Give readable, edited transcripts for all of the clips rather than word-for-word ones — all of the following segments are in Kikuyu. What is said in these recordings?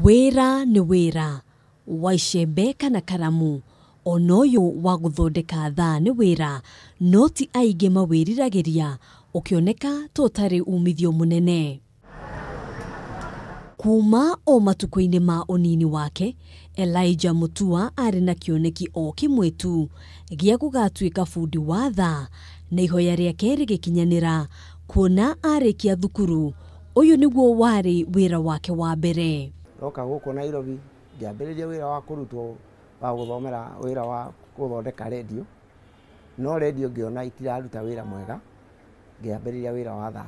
Wĩra nĩ wĩra, wa icembe kana karamu, ona ũyũ wa gũthondeka thaa nĩ wĩra, no ti aingĩ mawĩriragĩria, ũkĩoneka ta ũtarĩ umithio mũnene. Kuma o matukũ-inĩ ma ũnini wake, Elijah Mutua arĩ na kĩoneki o kĩmwe tu gĩa gũgatuĩka bundi wa thaa, na ihoya rĩake rĩgĩkinyanĩra kuona arĩkia thukuru, ũyũ nĩguo warĩ wĩra wake wa mbere. Ndoka gũkũ Nairobi ngĩambĩrĩria wĩra wa kũrutwo wa gũthomera wĩra wa gũthondeka rendio, no rendio ngĩona itiraruta wĩra mwega, ngĩambĩrĩria wĩra wa thaa.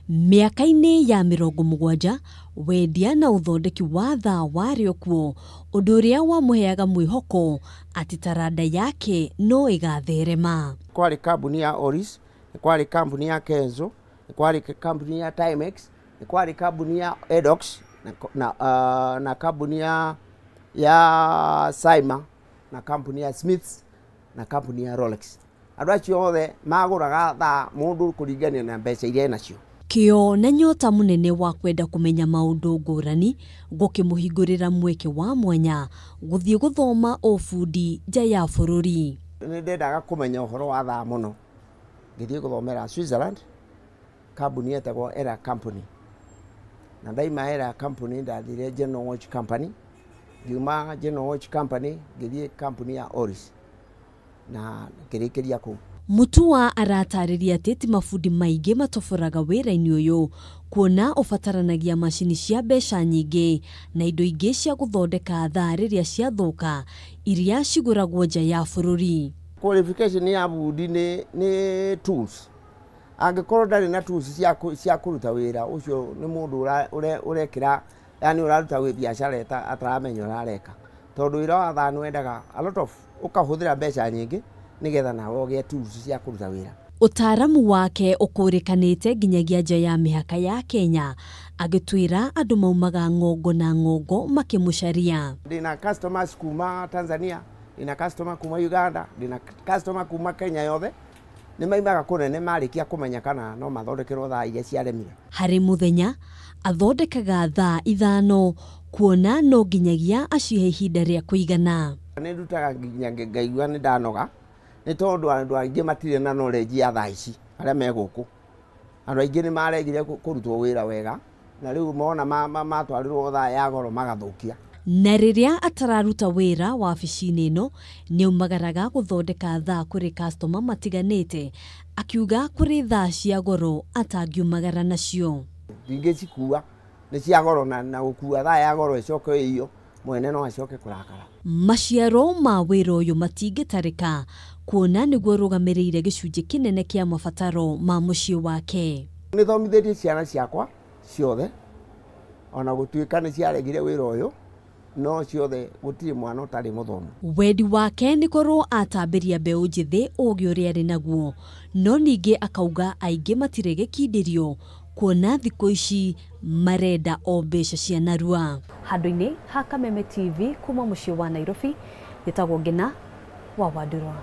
Mĩaka-inĩ ya 70 wendia na ũthondeki wa thaa warĩ o kuo, ũndũ ũrĩa wamũheaga mwĩhoko atĩ taranda yake no ĩgatherema. Kwarĩ kambuni ya Oris, nĩ kwarĩ kambuni ya Kenzo, nĩ kwarĩ kambuni ya Timex, nĩ kwarĩ kambuni ya Edox na kambuni ya Saima na kambuni ya Smiths na kambuni ya Rolex. Andũ acio othe magũraga thaa mũndũ kũringania na mbeca iria enacio. Kĩo na nyota mũnene wa kwenda kũmenya maũndũ ngũrani gũkĩmũhingũrĩra mweke wa mwanya gũthiĩ gũthoma ũbundi nja ya bũrũri. Nĩ ndendaga kũmenya ũhoro wa thaa mũno, ngĩthiĩ gũthomera Switzerland, kambuni yetagwo Era Company. Na ndaima Era Company ndathire General Watch Company, ngiuma General Watch Company ngĩthiĩ kambuni ya Oris na ngĩrĩkĩria kũu. Mutua aratarĩria atĩ ti mabundi maingĩ matoboraga wĩra-inĩ ũyũ, kuona ũbataranagia macini cia mbeca nyingĩ na indo ingĩ cia gũthondeka thaa rĩrĩa ciathũka iria cigũragwo nja ya bũrũri. Qualification ya bundi nĩ tools. Angĩkorwo ndarĩ na tools cia kũruta wĩra ũcio nĩ mũndũ ũrekĩra, yani ũraruta biacara ataramenya ũrareka, tondũ wĩra wa thaa nĩ wendaga a lot of, ũkahũthĩra mbeca nyingĩ nĩgetha nawe ũgĩe tools cia kũruta wĩra. Ũtaaramu wake ũkũrĩkanĩte nginyagia nja ya mĩhaka ya Kenya, agĩtwĩra andũ maumaga ng'ongo na ng'ongo makĩmũcaria. Ndĩna customers kuma Tanzania, ndĩna customer kuma Uganda, ndĩna customer kuma Kenya yothe. Nĩ maimaga kũnene marĩkia kũmenya kana no mathondekerwo thaa iria ciaremire. Harĩ mũthenya athondekaga thaa 5 kuona no nginyagia acihe ihinda rĩa kũigana. Nĩ ndutaga nginya ngaigua nĩ ndanoga, nĩ tondũ andũ aingĩ matirĩ na knowledge ya thaa ici arĩa me gũkũ. Andũ aingĩ nĩ maregire kũrutwo wĩra wega na rĩu mona matwarĩrwo thaa ya goro magathũkia. Na rĩrĩa atararuta wĩra wabici-inĩ ĩno nĩaumagaraga gũthondeka thaa kũrĩ customer matiganĩte, akiuga kũrĩ thaa cia goro atangiumagara nacio. Ndingĩcikua nĩ cia goro na gũkua thaa ya goro ĩcoke ĩiywo mwene no acoke kũrakara. Maciaro ma wĩra ũyũ matingĩtarĩka kuona nĩguo ũrũgamĩrĩire gĩcunjĩ kĩnene kĩa mabataro ma mũciĩ wake. Nĩ thomithĩtie ciana ciakwa ciothe, ona gũtuĩka nĩ ciaregire wĩra ũyũ, no ciothe gũtirĩ mwana ũtarĩ mũthomu. Wendi wake nĩ korwo atambĩria mbeũ njĩthĩ ũgĩ ũrĩa arĩ naguo, no ningĩ akauga aingĩ matirĩ gĩkindĩrio kuona thikũ ici marenda o mbeca cia narua. Handũ-inĩ ha Kameme TV kuma mũciĩ wa Nairobi, njĩtagwo Ngina wa Wandũrwa.